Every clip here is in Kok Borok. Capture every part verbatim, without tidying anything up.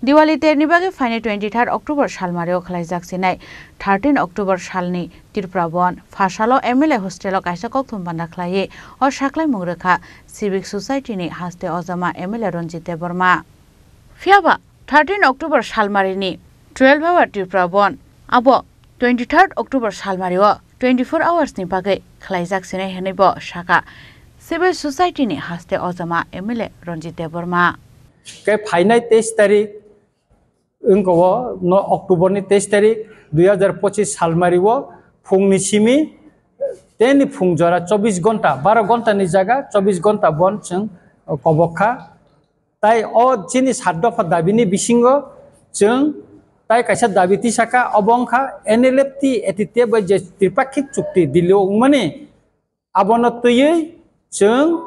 Diwali terni bagwi phainai twenty third October salmario khwlaijak sinai thirteen October salni Tripura Bon. Phasalo M L A hostelo kaisa kokthum banda khlaiwi o saklaimung rwkha Civic Society ni haste ojama M L A Ranjit Debbarma. Phiyaba thirteen October salmarini twelve hour Tripura Bon abo twenty third October salmario twenty four hours ni bagwi khwlaijak sinai hwnwi bo sakha Civil Society ni haste ojama M L A Ranjit Debbarma. Khe phainai teis tarik wngkha o no October ni teis tarik dui hazar pochis salmario phungni simi teni phung jora chobbish gonta, baro gonta ni jaga chobbish gonta bon chwng kobok kha. Tai o chini sat dopha dabini bisingo chwng tai kaisa dabi tisakha, obo wngkha N L F T A T T F bai je tripakhik chukti Delhi o wngmani, abono twiwi chwng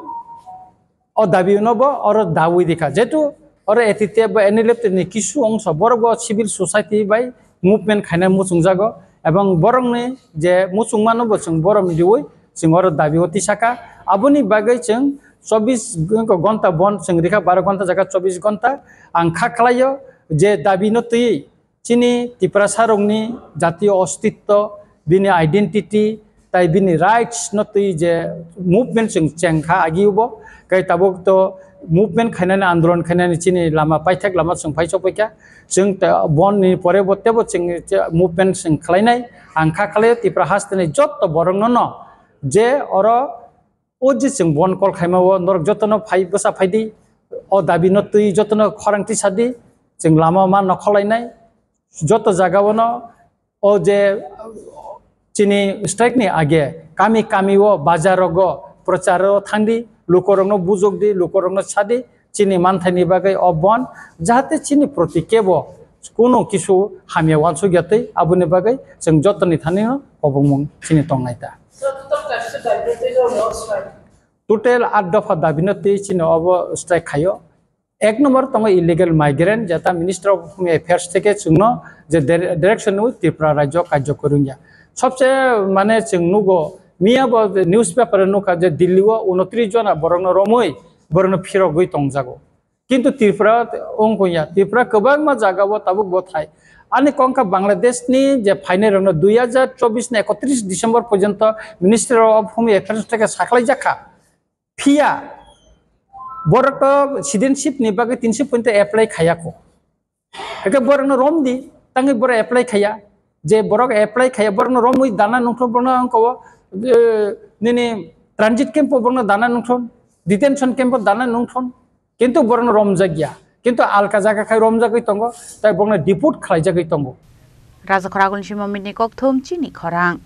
o dabi no bo oro dawi rikha. Jehetu oro A T T F bai N L F T ni kisu ongso borok bo civil society bai movement khaina muchungjago, ebong borokni je muchungmano bo chwng borom riwi chwng oro dabi o tisakha. Aboni bagwi chwng chobbish gonta bon chwng rikha, baro gonta jaga chobbish gonta. Ang kha khlaio je dabi no twiwi chini Tiprasa rokni jatiyo ostitto, bini identity, tai bini rights no twi je movement chwng chengkha agi ubo, kai tabuk to movement khainani, andolon khainani chini lama paithak lama chwng phai chokpaikha. Chwng ta-, bonni pore bo tebo chwng movement chwng khlainai. Ang kha khlaio Tipra hasteni jotto borokno no je oro o je chwng bon call khaima o norok jotono phai bwsa phai di, o dabi no twi jotono khorang tisa di, chwng lama ma nokholainai, joto jaga o no o je chini strike ni age kami kami o bazar rogo prochar o thang di, lukorok no bujok di, lukorok no sa di, chini manthai ni bagwi o bon jahate chini proti kebo kunu kisu hamya wansuk ya twi, aboni bagwi chwng jotoni thani no kobongmung chini tongnai ta. Total at dopha dabi no twi chini obo strike khaio. Ek number tongo illegal migrant, jeta Minister of Home Affairs theke chwngno je dire-, direction no Tripura rajyo karjo kwrwngya. Sobse mane chwng nugo, miya bo newspaper o nukha je Delhi o unotris jona borokno romwi borokno phirogwi tongjago. Kintu Tripura wngkha ya, Tripura kwbangma jaga o tabuk bo thai. Ani kongkha Bangladesh ni je phainai rokno dui hazar chobbish ni ekotris December porjonto Ministry of Home Affairs theke saklai jakha. Phiya borok to citizenship ni bagwi tinsi point apply khaya ko. Eke borok no rom di, tangwi borok apply khaya. Je borok apply khaya, borok no romwi dana nungthon, borok no angko, eh, nini transit camp o borok no dana nungthon, detention camp o dana nungthon. Kintu borokno romjakya. Kintu alka jaga khai romjagwi tongo, tai borokno deport khlaijagwi tongo. Rajakhor Agulni simi Momitni kokthum chini khorang.